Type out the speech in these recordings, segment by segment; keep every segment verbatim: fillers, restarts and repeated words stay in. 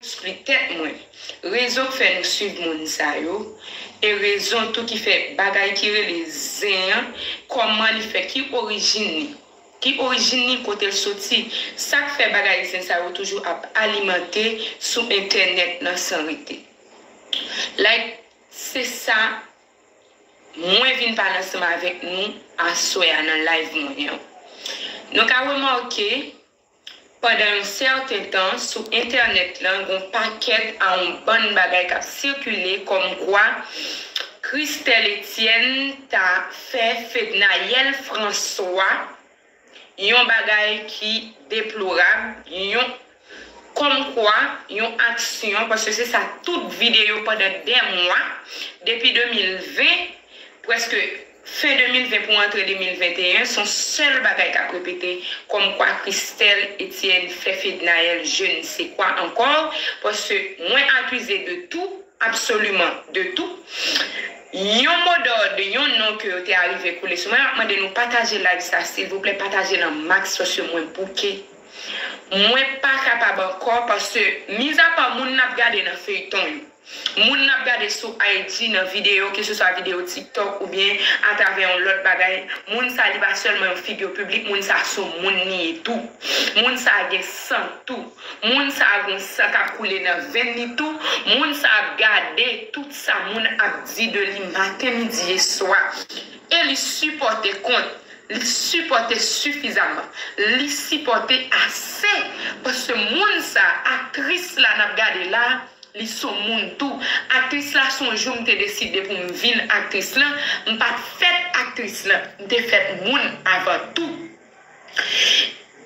eksplike tèt mwen. Rezon k fè nou swiv moun sa yo, e rezon tou ki fè bagay ki rele zen an, kòman li fè, ki orijin li. Ki orijin li, kote l soti. Sa k fè bagay zen sa yo toujou ap alimante sou entènèt lan san rete. Like, se sa mwen vin pale ansanm avèk nou aswè a nan live mwen an. Nou ka remake, pandan yon sèten tan, sou entènèt lan, gon pakèt a yon bann bagay k ap sikile kòmkwa Christelle Etienne ta fè Fednaelle François yon bagay ki deplorab, yon, kòmkwa yon aksyon, paske se sa tout videyo pandan dè mwa, depi de mil ven, prèske fen de mil ven pou antre de mil venteyen, se yon sèl bagay k ap repete, kòmkwa Christelle Etienne fè Fednaelle je ne sais quoi encore, paske mwen akize de tout, absoliman de tout. Yon modòd, yon non ke yo te arive koule sou mwen, m ap mande nou pataje live sa, silvouplè, pataje l an max, paske mwen bouke. Mwen pa kapab ankò, paske, mizapa moun n ap gade nan feyton yo, moun n ap gade sou I G nan videyo, keseswa videyo TikTok oubyen atravè yon lòt bagay, moun sa li pa sèlman yon figi piblik, moun sa se yon moun li ye tou. Moun sa gen san tou. Moun sa a gon san k ap koule nan venn li tou. Moun sa ap gade tout sa moun ap di de li maten, midi e swa. E li sipòte kont, li sipòte sifizaman. Li sipòte ase. Paske moun sa, aktris la n ap gade la, li se yon moun tou. Aktris la, se yon jou m te deside pou m vin aktris lan. M pa t fèt aktris lan. M te fèt moun avan tou.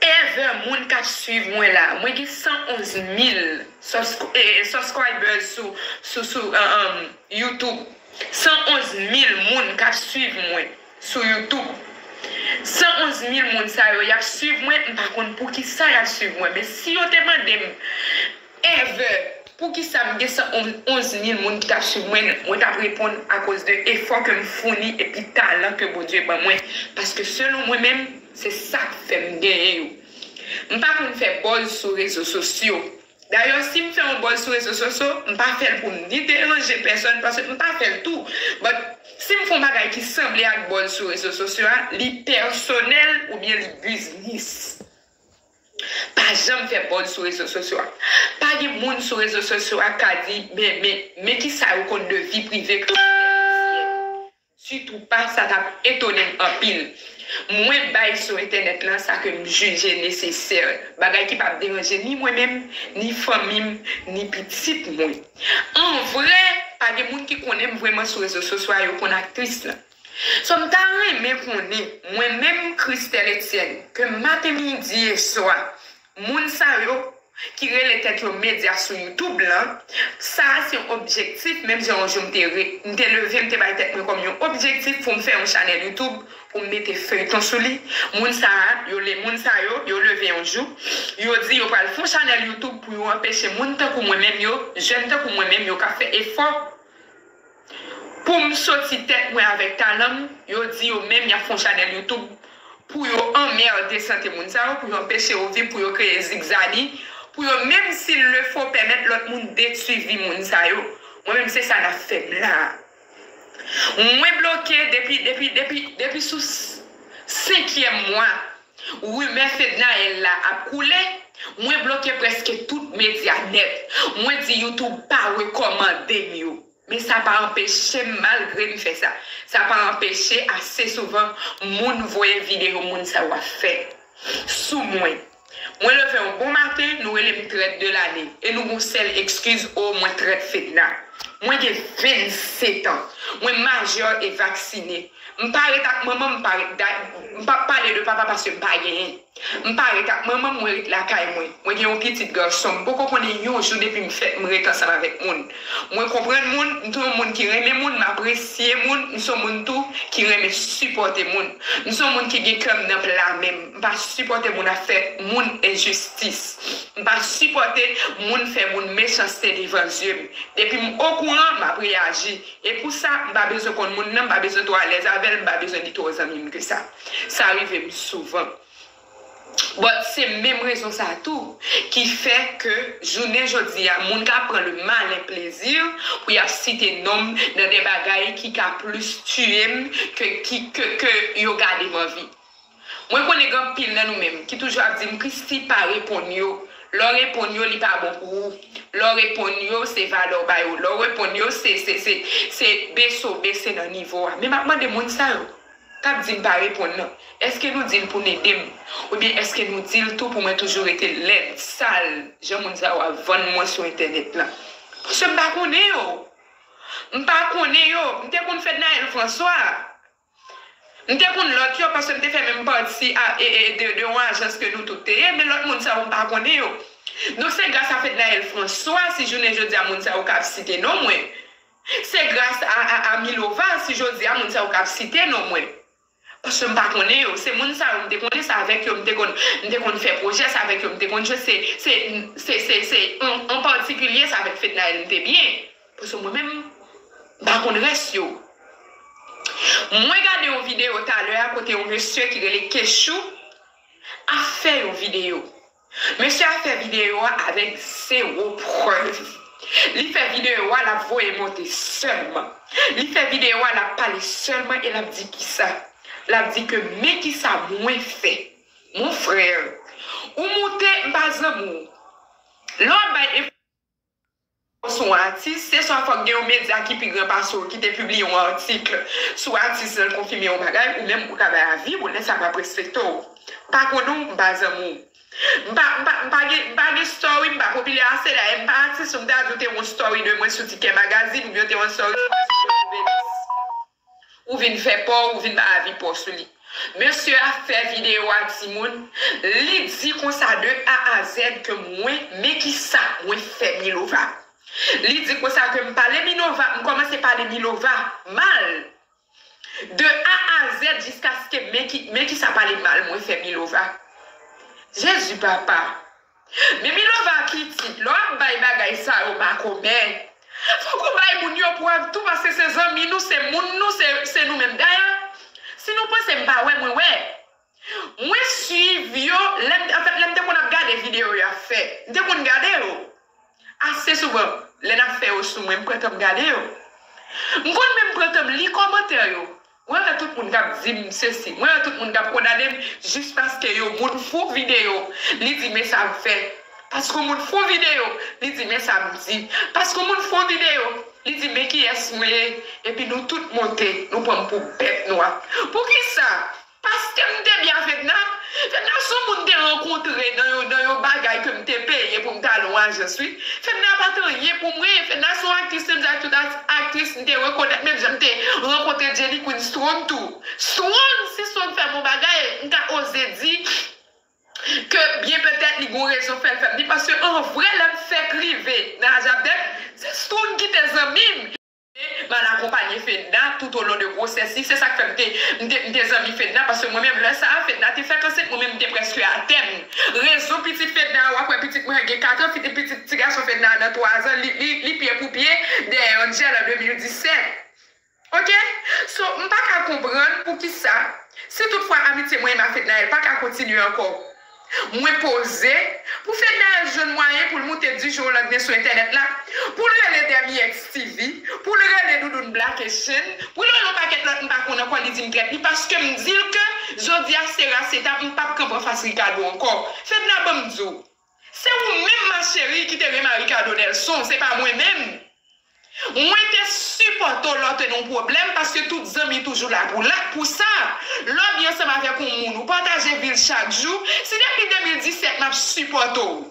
Ever moun k ap swiv mwen la, mwen gen san onz mil subscri- eh, subscribers sou, sou, sou uh, um, YouTube. San onz mil moun k ap swiv mwen sou YouTube. San onz mil moun sa yo, y ap swiv mwen, m pa konn poukisa y ap swiv mwen. Men si yo te mande m, Ever, poukisa m gen san onz mil moun ki t ap swiv mwen, mwen t ap reponn akoz de efò ke m founi epi talan ke Bondye ban mwen. Paske selon mwen menm, se sa k fè m genyen yo. M pa konn fè buzz sou rezo sosyo. Dayè, si m fè yon buzz sou rezo sosyo, m pa fè l pou m ni deranje pèsòn, paske m pa fè l tou. But, si m fè yon bagay ki sanble ak buzz sou rezo sosyo a, li pèsonèl oubyen li biznis. Pa janm fè buzz sou rezo sosyo a. Pa gen moun sou rezo sosyo a ka di, men, men, men kisa yo konn de vi prive Christelle Etienne. Sitou pa, sa t ap etone m anpil. Mwen bay sou entènèt lan sa ke m jije nesesè. Bagay ki p ap deranje ni mwen menm, ni fanmi m, ni pitit mwen. An vrè, pa gen moun ki konnen m vrèman sou rezo sosyo a, yo konn aktris lan. So, m ta renmen konnen, mwen menm Christelle Etienne, ke maten, midi e swa, moun sa yo ki rele tèt yo medya sou YouTube lan, sa a se yon objektif, menm jan yon jou m te re- m te leve, m te bay tèt mwen kòm yon objektif pou m fè yon chanèl YouTube, pou m mete feyton sou li. Moun sa a, yo le- moun sa yo, yo leve yon jou, yo di yo pral fè yon chanèl YouTube pou yo anpeche moun tankou mwen menm yo, jèn tankou mwen menm yo k ap fè efò, pou m soti tèt mwen avèk talan m, yo di yo menm y ap fè yon chanèl YouTube pou yo anmède sante moun sa yo, pou yo anpeche yo viv, pou yo kreye zigzani, pou yo, menm si l le fo, pèmèt lòt moun detwi vi moun sa yo. Mwen menm, se sa n ap fè m la a. Mwen bloke depi, depi, depi, depi sou s- senkyèm mwa. Rimè Fednaelle la ap koule, mwen bloke prèske tout medya nèt. Mwen di YouTube pa rekòmande m yo. Men sa pa anpeche m, malgre m fè sa, sa pa anpeche ase souvan moun voye videyo moun sa yo ap fè sou mwen. Mwen leve yon bon maten, nou rele m trèt de lane. E nou gon sèl ekskiz, o, mwen trèt Fedna. Mwen gen vennsetan. Mwen majè e vaksine. M pa ret ak manman m, m pa ret, m p ap pale de papa paske m pa genyen. M pa ret ak manman m, mwen ret lakay mwen. Mwen gen yon pitit gason, m poko konnen yon jou depi m fèt m ret ansanm avèk moun. Mwen konprann moun, m se yon moun ki renmen moun, m apresye moun, m se yon moun tou ki renmen sipòte moun. M se yon moun ki gen kè m nan pla men m. M pa sipòte moun ap fè moun enjistis. M pa sipòte moun fè moun mechanste devan zye m. Depi m okouran, m ap reyaji. E pou sa, m pa bezwen konn moun nan, m pa bezwen twò alèz avè l, m pa bezwen li twò zanmi m ke sa. Sa rive m souvan. But se menm rezon sa tou ki fè ke jounen jodi a, moun ka pran le malen plezi pou y ap site non m nan de bagay ki ka plis tiye m ke, ki, ke, ke yo gade m anvi. Mwen konnen gen anpil nan nou menm ki toujou ap di m, "Christie, pa reponn yo. Lè w reponn yo, li pa bon pou ou. Lè w reponn yo, se valè w ba yo. Lè w reponn yo, se, se, se, se bese w bese nan nivo a." Men m ap mande moun sa yo k ap di m pa reponn nan, èske nou di l pou n ede m? Oubyen èske nou di l tou pou mwen toujou rete lèd, sal, jan moun sa yo ap vann mwen sou entènèt la? Paske m pa konnen yo. M pa konnen yo. M te konn Fednaelle François. M te konn lòt yo paske m te fè menm pati a, e, e, de, de yon ajans ke nou tout te ye, men lòt moun sa yo m pa konnen yo. Donk se gras a Fednaelle François si jounen jodi a moun sa yo ka ap site non mwen. Se gras a, a, a Milova si jodi a moun sa yo ka ap site non mwen. Paske m pa konnen yo. Se moun sa yo m te konnen, se avèk yo m te konn, m te konn fè pwojè, se avèk yo m te konn jwe, se, se, se, se, se, an, an patikilye, se avèk Fednaelle m te byen. Paske mwen menm, m pa konn rès yo. Mwen gade yon videyo talè a kote yon mesye ki rele Kechou ap fè yon videyo. Mesye a fè videyo a avèk zewo prèv. Li fè videyo a, l ap voye monte sèlman. Li fè videyo a, l ap pale sèlman e l ap di kisa? L ap di ke men kisa mwen fè. Mon frè, ou moute, m pa zanmi w. Lè w ap bay sou yon atis, se swa fòk gen yon medya ki pi gran pase w ki te pibliye yon atik sou atis lan, l konfime yon bagay, ou menm ou ka bay avi w, lè sa m ap respekte w. M pa konnen w, m pa zanmi w. M pa, m pa, m pa gen, m pa gen story, m pa popilè ase, dayè m pa atis, m ta di w te yon story de mwen sou Tikè Magazine, oubyen w te yon story de mwen sou Jovennes. Ou vin fè pa w, ou vin bay avi pa w sou li. Mesye a fè videyo a, timoun. Li di konsa de A a Z ke mwen, men kisa mwen fè Milova. Li di konsa ke m pale Milova, m kòmanse pale Milova mal. De A a Z jiskaske men ki, men kisa pale mal mwen fè Milova. Jezi papa. Men Milova pitit, lè w ap bay bagay sa yo makomè, fòk ou bay moun yo prèv tou, paske se zanmi nou, se moun nou, se, se nou menm. Dayè, si nou panse m pa wè, mwen wè. Mwen swiv yo, lè m, anfèt, lè m te konn ap gade videyo y ap fè, m te konn gade yo ase souvan. Lè n ap fè yo sou mwen, m pran tan m gade yo. M konn menm pran tan m li kòmantè yo. Mwen wè tout moun k ap di m sesi, mwen wè tout moun k ap kondane m jis paske yon moun fè yon videyo, li di men sa m fè. Paske yon moun fè yon videyo, li di men sa m di. Paske yon moun fè yon videyo, li di men kiyès mwen ye. Epi nou tout monte, nou pran m pou bèt nwa. Poukisa? Paske m te byen a Fedna. Fedna se yon moun m te rankontre nan yon, nan yon bagay ke m te peye pou m t al yon ajans, wi. Fedna pa t anyen pou mwen. Fedna se yon aktris, menm jan ak tout aktris m te rekonèt, menm jan m te rankontre Jenny Queen Strong tou. Strong, si Strong fè m yon bagay, m ka oze di ke byen petèt li gon rezon fè l fè m li, paske an vre lè m fèk rive nan Ajapdèt, se Strong ki te zanmi m. M al akonpanye Fedna tout o lon de gwosès li. Se sa k fè m te, m te, m te zanmi Fedna, paske mwen menm, lè sa a, Fedna te fèk ansent, mwen menm, m te prèske atèm. Rezon pitit Fedna a, w ap wè pitit mwen gen kat an, pitit, pitit ti gason Fedna a nan twa zan, li, li, li pye pou pye dèyè Angel an de mil disèt. Oke? So, m pa ka konprann poukisa, si toutfwa amitye mwen e Mafetnaelle pa ka kontinye ankò, mwen poze pou Fednaelle jwenn mwayen pou l moute di jou o landmen sou entènèt la, pou l rele Demi X T V, pou l rele Doudoune Black Asian, pou l rele yon pakèt lòt m pa konn ankò, li di m trèt li, paske m di l ke jodi a se ras etap, m p ap kanpe anfas Ricardo ankò. Fedna, ban m di w, se ou menm, ma chérie, ki te renmen Ricardo Nelson, se pa mwen menm. Mwen te sipòte w lè w te nan yon pwoblèm, paske tout zanmi toujou la pou la, pou sa. Lè w byen ansanm avèk yon moun, ou pataje vi l chak jou, si depi de mil disèt m ap sipòte w.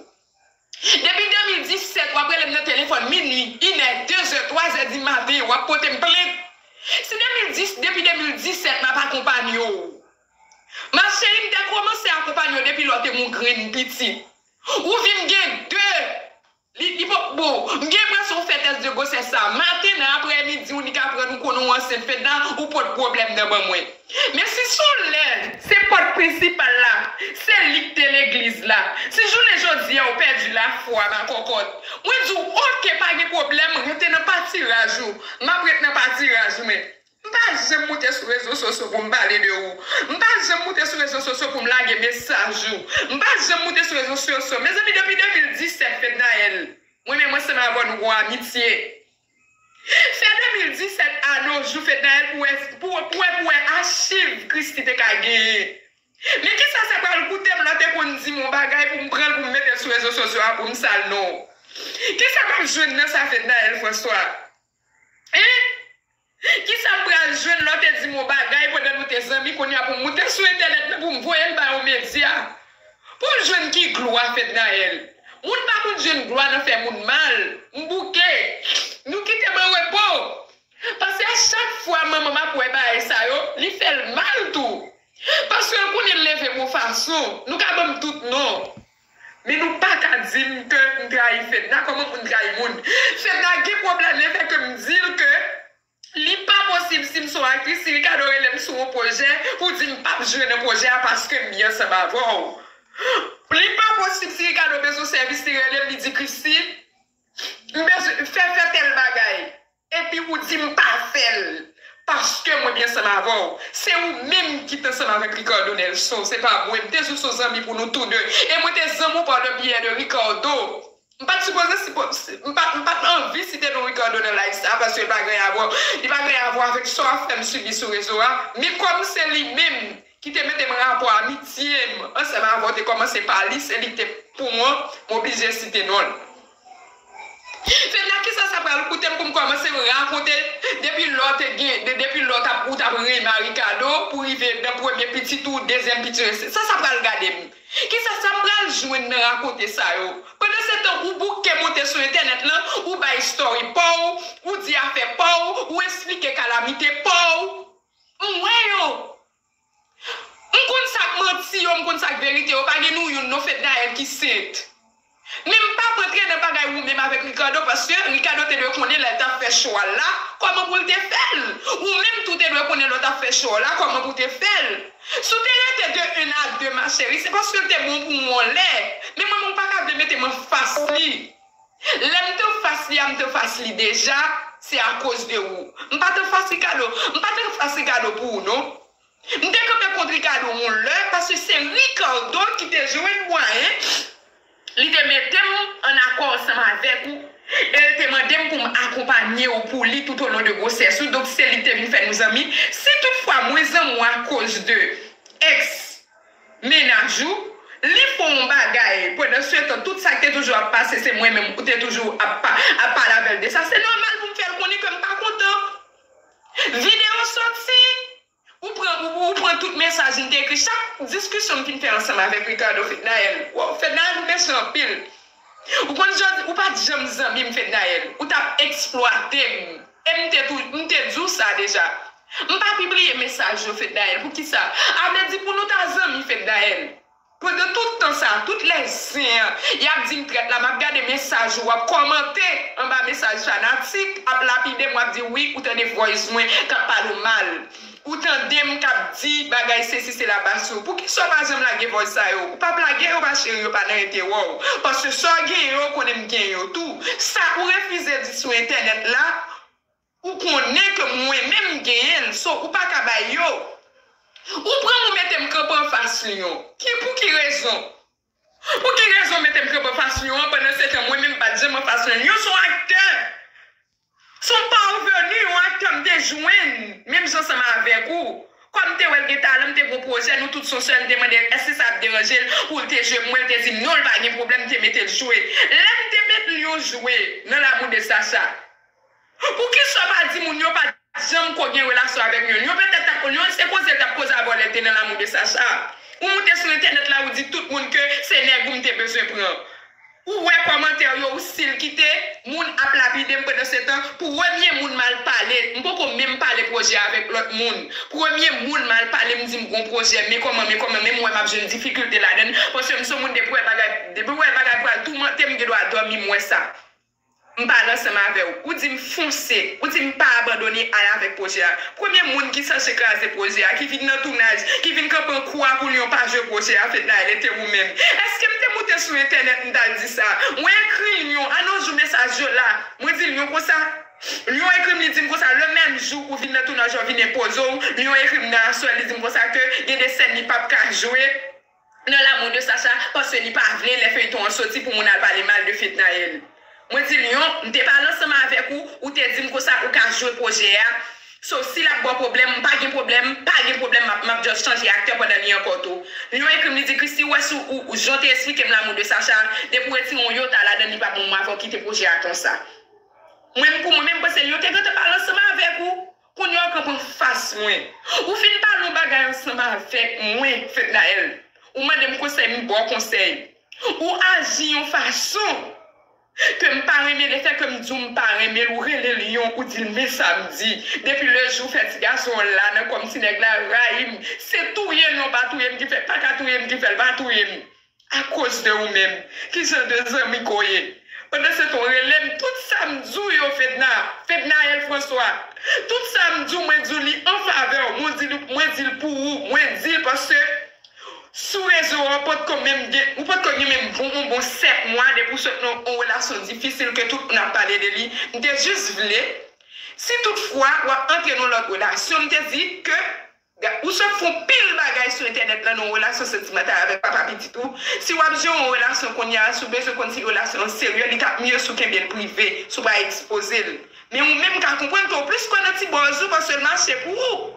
Depi de mil disèt, w ap rele m nan telefòn minui, inè, dezè, twazè di maten, w ap pote m plent. Si de mil dis, depi de mil disèt m ap akonpanye w. Ma chérie, m te kòmanse akonpanye w depi lè w te gen yon grenn pitit. Ou vin gen de. Li, li poko bon. M gen enpresyon w fè tès de gwosès sa maten nan aprèmidi, ou nik aprann ou konnen w ansent, Fedna, ou pot pwoblèm nan ban mwen. Men si sou lè se pòt prensipal la, se li k te legliz la, si jounen jodi a ou pèdi lafwa, makòkòt, mwen di w, oke, pa gen pwoblèm, rete nan patiraj ou. M ap ret nan patiraj mwen. M pa janm moute sou rezo sosyo pou m pale de ou. M pa janm moute sou rezo sosyo pou m lage mesaj ou. M pa janm moute sou rezo sosyo. Mezanmi, depi de mil disèt, Fednaelle, mwen menm ansanm avè w, nou gon amitye. Fè de mil disèt a no jou, Fednaelle, pou wè, pou, pou wè, pou wè achiv Christie te ka genyen. Men kisa sa pral koute m lè w te konn di m yon bagay pou m pran l pou m mete l sou rezo sosyo a pou m sal non w? Kisa m ap jwenn nan sa, Fednaelle François? Hein? Kisa m pral jwenn lè w te di m yon bagay pandan nou te zanmi, kounye a pou m moute sou entènèt nan pou m voye l bay yon medya? Pou m jwenn ki glwa, Fednaelle? Moun pa konn jwenn glwa nan fè moun mal. M bouke. Nou kite m an repo. Paske a chak fwa manman m ap wè bagay sa yo, li fè l mal tou. Paske l konnen l leve m yon fason. Nou ka ban m tout non. Men nou pa ka di m ke m trayi Fedna. Kòman moun trayi moun? Fedna gen pwoblèm, lefètke m di l ke li pa posib si m se yon aktris, si Ricardo rele m sou yon pwojè, pou di m p ap jwe nan pwojè a paske m byen ansanm avè w. Li pa posib si Ricardo bezwen sèvis li rele m, li di, Christie, m bezwen fè, fè tèl bagay. Epi ou di m pa fè l. Paske mwen byen ansanm avè w. Se ou menm ki t ansanm avèk Ricardo Nelson. Se pa mwen. M te jis yon zanmi pou nou tou de. E mwen te zanmi w pa le biyè de Ricardo. M pa t sipoze sipo-, si, m pa, m pa t anvi site non Ricardo nan live sa, paske l pa gen anyen avè w. Li pa gen anyen avè w avèk sa w ap fè m sibi sou rezo a. Men kòm se li menm ki te mete m rapò amitye m ansanm avè w te kòmanse pa li, se li ki te pou mwen, m oblije site non l. Fedna, kisa sa pral koute m pou m kòmanse rakonte depi lè w te gen, de, depi lè w t ap, ou t ap renmen Ricardo pou rive nan premye pitit ou, dezyèm pitit ou, sa sa pral gade m? Kisa sa m pral jwenn nan rakonte sa yo? Pandan se tan, ou bouke monte sou entènèt lan, ou bay story pa w, ou di afè pa w, ou eksplike kalamite pa w. M wè yo. M konn sa k manti yo, m konn sa k verite yo. Pa gen nou youn non, Fednaelle, ki sent. Men m p ap antre nan bagay ou menm avèk Ricardo, paske Ricardo te dwe konnen lè l t ap fè cho a la, kòman pou l te fè l. Ou menm tou te dwe konnen lè w t ap fè cho a la, kòman pou w te fè l. Si w te rete de un à deux, ma chérie, se paske l te bon pou mwen yon lè. Men mwen menm, ou pa ka vle mete m anfas li. Lè m te anfas li a, m te anfas li deja, se akoz de ou. M pa t anfas Ricardo, m pa t anfas Ricardo pou ou non. M te kanpe kont Ricardo yon lè, paske se Ricardo ki te jwenn mwayen, li te mete m an akò ansanm avèk ou, e l te mande m pou m akonpanye w pou li tout au long de gwosès ou, donk se li ki te vin fè nou zanmi. Si toutfwa mwen zanmi w akoz de ex mennaj ou, li fè w yon bagay, pandan se tan, tout sa k te toujou ap pase, se mwen menm ou te toujou ap pa-, ap pale avè l de sa, se nòmal pou m fè l konnen ke m pa kontan. Videyo soti, ou pran, ou, ou pran tout mesaj m te ekri, chak diskisyon m fin fè ansanm avèk Ricardo, Fednaelle. Wow, Fednaelle, ou mechan anpil. Ou konn jodi, ou pa t janm zanmi m, Fednaelle. Ou t ap eksplwate m. E m te tou, m te di w sa deja. M pa pibliye mesaj yo, Fednaelle. Poukisa? A vle di pou nou ta zanmi, Fednaelle. Pandan tout tan sa, tout lè zen an, y ap di m trèt la, m ap gade mesaj ou, w ap kòmante anba mesaj fanatik, ap lapide m, w ap di wi, ou tande voice mwen k ap pale w mal. Ou tande m k ap di bagay sesi sela ba sou ou. Poukisa w pa janm lage voice sa yo? Ou p ap lage yo, ma chérie, yo pa nan enterè w. Paske sa w genyen yo, konnen m genyen yo tou. Sa ou refize di sou entènèt la, ou konnen ke mwen menm m genyen l, so ou pa ka bay yo. Ou pran m ou mete m kanpe anfas Lion. Ki, pou ki rezon? Pou ki rezon w mete m kanpe anfas Lion an, pandan se tan mwen menm m pa t janm anfas Lion? Lion se yon aktè. Se yon parvenu, yon aktè m te jwenn, menm jan ansanm avèk ou. Kòm m te wè l gen talan, m te gon pwojè, nou tout se yon sèl, m te mande l èske sa ap deranje l pou l te jwe m, mwen l te di m non, l pa gen pwoblèm, m te mete l jwe. Lè m te met Lion jwe nan L'amour de Sacha, poukisa w pa di moun yo pa t janm ko gen relasyon avèk Lion? Lion petèt t ap, Lion se koze l t ap koze avè w lè l te nan L'amour de Sacha. Ou moute sou entènèt la, ou di tout moun ke se nèg ou m te bezwen pran. Ou wè kòmantè yo, ou still kite moun ap lapide m pandan se tan. Premye moun m al pale, m poko menm pale pwojè avèk lòt moun. Premye moun m al pale, m di m gon pwojè, men kòman, men kòman, men m wè m ap jwenn difikilte ladan l, paske m se yon moun depi w wè bagay, depi w wè bagay pral toumante m, m gen dwa dòmi, m wè sa. M pale ansanm avè w. Ou di m fonse. Ou di m pa abandone, al avèk pwojè a. Premye moun ki chache kraze pwojè a, ki vin nan tounaj, ki vin kanpe an kou a pou Lion pa jwe pwojè a, Fednaelle, e te ou menm. Èske m te moute sou entènèt, m t al di sa? Mwen ekri Lion, a no jou mesaj yo la. Mwen di Lion konsa, Lyon ekri m, li di m konsa, le menm jou ou vin nan tounaj, ou vin enpoze w, Lyon ekri m nan aswè, li di m konsa ke gen de sèn li p ap ka jwe nan L'amour de Sacha, paske li pa vle lè feyton an soti pou moun al pale mal de Fednaelle. Mwen di Lyon, m te pale ansanm avèk ou, ou te di m konsa ou ka jwe pwojè a. So, si l ap ba w pwoblèm, m pa gen pwoblèm, pa gen pwoblèm, m ap, m ap just chanje aktè pandan li ankò tou. Lyon ekri m, li di, Christie, ou wè si ou, ou, jan w te esplike m L'amour de Sacha, depi w retire yon yota ladan, li pa bon, m avè w kite pwojè a konsa. Mwen, pou mwen menm, paske Lyon te gentan pale ansanm avèk ou. Kounye a w kanpe anfas mwen. Ou fin pale yon bagay ansanm avèk mwen, Fednaelle. Ou mande m konsèy, m ba w konsèy. Ou aji yon fason ke m pa renmen, lefètke m di w m pa renmen l, ou rele Lyon, ou di l men sa m di. Depi le jou fè ti gason an la nan kò m, ti nèg la rayi m. Se touye l, non, pa touye m ki fè, pa ka touye m ki fè l, pa touye m. Akoz de ou menm. Ki jan de zanmi ke w ye? Pandan se tan w rele m, tout sa m di w yo, Fedna, Fednaelle François, tout sa m di w, mwen di w li an favè w, mwen di l, mwen di l pou ou, mwen di l paske sou rezo a, ou potko menm gen, ou potko gen menm bon, bon, bon sèt mwa depi w sot nan yon relasyon difisil ke tout moun ap pale de li. M te jis vle, si toutfwa w ap antre nan lòt relasyon, m te di ke ou sot fè yon pil bagay sou entènèt lan nan yon relasyon santimantal avèk papa pitit ou. Si w ap jere yon relasyon kounye a, si w bezwen konn si relasyon an serye, li t ap mye si w kenbe l prive, si w pa ekspoze l. Men ou menm ka konprann ke w plis kwè nan ti bòz ou paske l mache pou ou.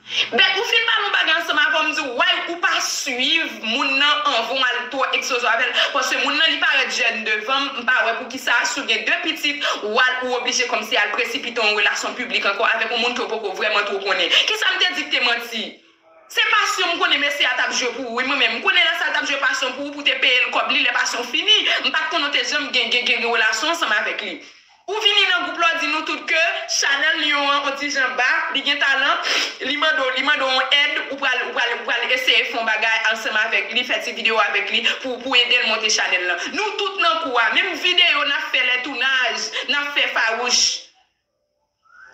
Bèt, ou fin pale yon bagay ansanm avè w, m di w, why ou pa swiv moun nan anvan w al twò ekspoze w avè l? Paske moun nan li parèt jèn devan m, m pa wè poukisa si w gen de pitit, w al, ou oblije kòmsi al presipite yon relasyon piblik ankò avèk yon moun ke w poko vrèman two konnen. Kisa m te di ki te manti? Se pasyon m konnen mesye a t ap jwe pou ou, wi, mwen menm. M konnen lè sa l t ap jwe pasyon pou ou, pou w te peye l kòb li, lè pasyon fini. M pa t konnen w te janm gen, gen, gen, gen relasyon ansanm avèk li. Ou vini nan gwoup la, w di nou tout ke chanèl Lyon an on ti jan ba, li gen talan, li mande w, li mande w yon èd, ou pral, ou pral, ou pral eseye fè yon bagay ansanm avèk li, fè ti videyo avèk li pou, pou ede l monte chanèl lan. Nou tout nan kou a, menm videyo n ap fè lè tounaj, n ap fè fawouch.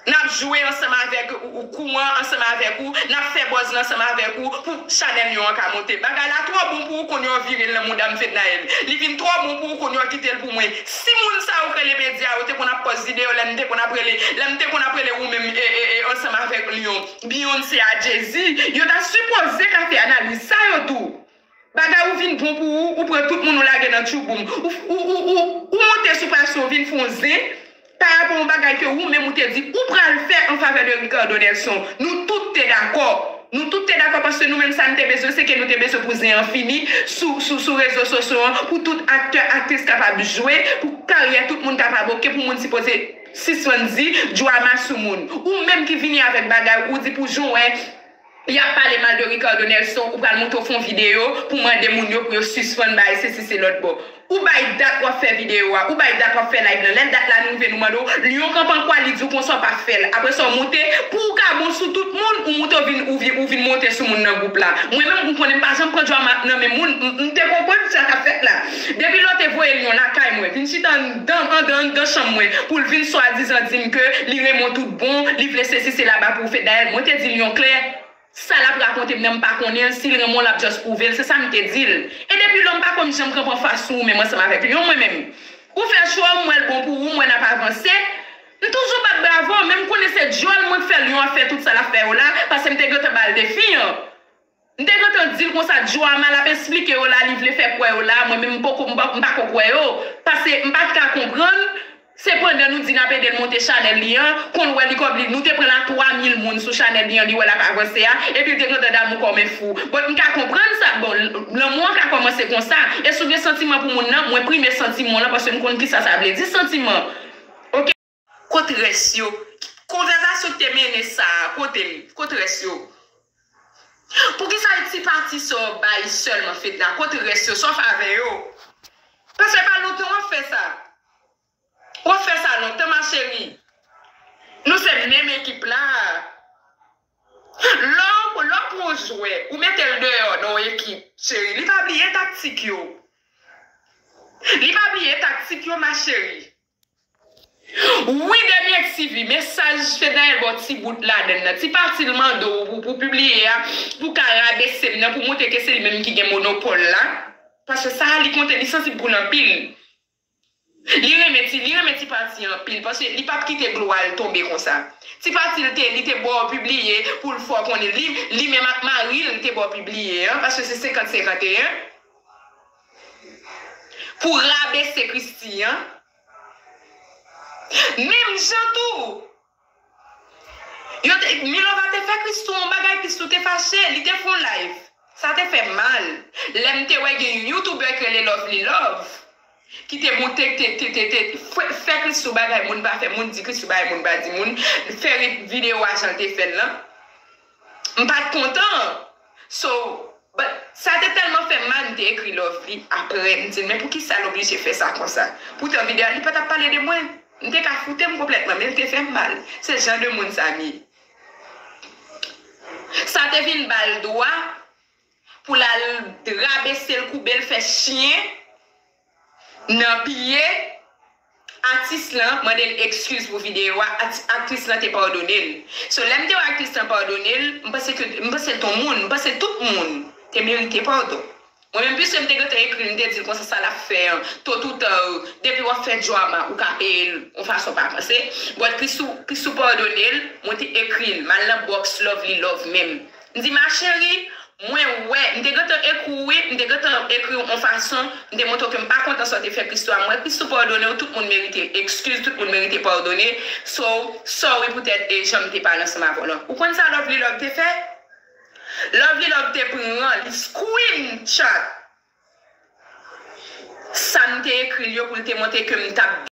N ap jwe ansanm avèk ou, ou kouran ansanm avèk ou, n ap fè buzz ansanm avèk ou pou chanèl Lyon an ka monte. Bagay la twò bon pou ou, kounye a w vire l nan mouda m, Fednaelle. Li vin twò bon pou ou, kounye a w kite l pou mwen. Si moun sa yo k rele medya yo te konn ap pòs videyo lè m te konn ap rele, lè m te konn ap rele ou menm, e, e, e, ansanm avèk Lyon, Beyoncé a Jay-Z, yo ta sipoze ka fè analiz sa yo tou. Bagay ou vin bon pou ou, ou pran tout moun ou lage nan tchouboum. Ou, ou, ou, ou, ou monte sou pasyon, ou vin fè yon zen pa rapò yon bagay ke ou menm ou te di ou pral fè an favè de Ricardo Nelson. Nou tout te dakò. Nou tout te dakò paske nou menm sa n te bezwen, se ke nou te bezwen pou zen an fini sou, sou, sou rezo sosyo an, pou tout aktè, aktris kapab jwe, pou karyè tout moun kapab oke, pou moun sipoze sispann di drama sou moun. Ou menm ki vini avèk bagay, ou di pou jan w wè y ap pale mal de Ricardo Nelson, ou pral monte w fè yon videyo pou mande moun yo pou yo sispann bay sesi se lòt bò. Ou bay dat w ap fè videyo a, ou bay dat w ap fè live lan. Lè dat la nou rive nou mande w, Lyon kanpe an kwa, li di w konsa w pa fè l. Apre sa w monte, pou w ka bon sou tout moun, ou monte w vin, ou vin, ou vin monte sou moun nan gwoup la. Mwen menm, m konnen m pa janm pran drama nan men moun, m, m te konprann sa k ap fèt la. Depi lè w te voye Lyon lakay mwen, vin chita anndan, anndan, anndan chanm mwen, pou l vin swadizan di m ke li renmen w tout bon, li vle sesi se la ba pou w fè. Dayè, mwen te di Lyon klè, sa l ap rakonte m nan m pa konnen l, si l renmen w l ap just pwouve l, se sa m te di l. E depi lò m pa konn janm kanpe anfas sou ou menm ansanm avèk Lyon, mwen menm. Ou fè cho a, m wè l bon pou ou, m wè n ap avanse. M toujou bat bravo, men m konnen se dyòl mwen k fè Lyon ap fè tout sa l ap fè yo la, paske m te gentan ba l defi an. M te gentan di l konsa, drama l ap esplike yo la, li vle fè kwè yo la, mwen menm m poko, m pa, m pa ko kwè yo. Paske m pa t ka konprann, se pandan nou di n ap ede l monte chanèl li an, konn wè li kòb li, nou te pran l a twa mil moun sou chanèl li an, li wè l ap avanse a, epi l te gentan damou kòm en fou. Bon, m ka konprann sa, bon, l-, lanmou an ka kòmanse konsa, e si w gen santiman pou moun nan, mwen prime santiman w lan, paske m konn kisa sa vle di santiman. Kot rès yo? Konvèsasyon ki te mennen sa a, kote l? Kot rès yo? Poukisa e ti pati sa w bay sèlman, Fedna? Kot rès yo? Sa w fè avè yo? Paske pa lontan w ap fè sa. W ap fè sa lontan, ma chérie. Nou se menm ekip la. Lè w, lè w pran yon jwè, ou mete l deyò nan yon ekip, cheri, li pa bliye taktik yo. Li pa bliye taktik yo, ma chérie. Wi, Demi X T V, mesaj Fednaelle ba w ti bout ladann nan. Ti pati l mande w pou, pou pibliye a, pou ka rabese m nan, pou montre ke se li menm ki gen monopòl la. Paske sa a, li konte, li sansib pou l anpil. Li renmen ti, li renmen ti pati anpil, paske li p ap kite glwa l tonbe konsa. Ti pati l te, li te ba w pibliye pou l fè w konnen li, li menm ak mari l te ba w pibliye an, paske se senkant senkanteyen. Pou rabese Christie an. Menm jan tou, yo te, Milova te fè Christoo yon bagay, Christoo te fache, li te fè yon live. Sa te fè m mal. Lè m te wè gen yon YouTuber ki rele Lovely Love, ki te monte, te, te, te, te fè, fè Christoo bagay moun pa fè moun, di Christoo bagay moun pa di moun, fè videyo a jan l te fè l lan. M pa t kontan. So, but, sa te tèlman fè m mal, m te ekri Lovely apre, m di l, men poukisa l oblije fè sa konsa? Poutan videyo a, li pa t ap pale de mwen. M te ka foute m konplètman, men l te fè m mal. Se jan de moun sa m ye. Sa te vin ba l dwa pou l al rabese l, koube l, fè chen nan piye atis lan, mande l ekskiz pou videyo a, ati-, aktris lan te padone l. So, lè m te wè aktris lan padone l, m panse ke, m panse l t on moun, m panse tout moun te merite padon. Mwen menm, piske m te gentan ekri l, m te di l konsa sa l ap fè an, tot ou ta, depi w ap fè drama, ou ka peye l yon fason pa panse. But Christoo, Christoo padone l, mwen te ekri l, m al nan box Lovely Love menm. M di, ma chérie, mwen wè, m te gentan ekri w wi, m te gentan ekri w yon fason, m te montre w ke m pa kontan sa w te fè Christoo a. Mwen wè Christoo padone w, tout moun merite ekskiz, tout moun merite padone. So, sorry poutèt e jan m te pale ansanm avè w lan. Ou konn sa Lovely Love te fè? Lovely Love te pran, li screenshot sa m te ekri l yo pou l te montre ke m t ap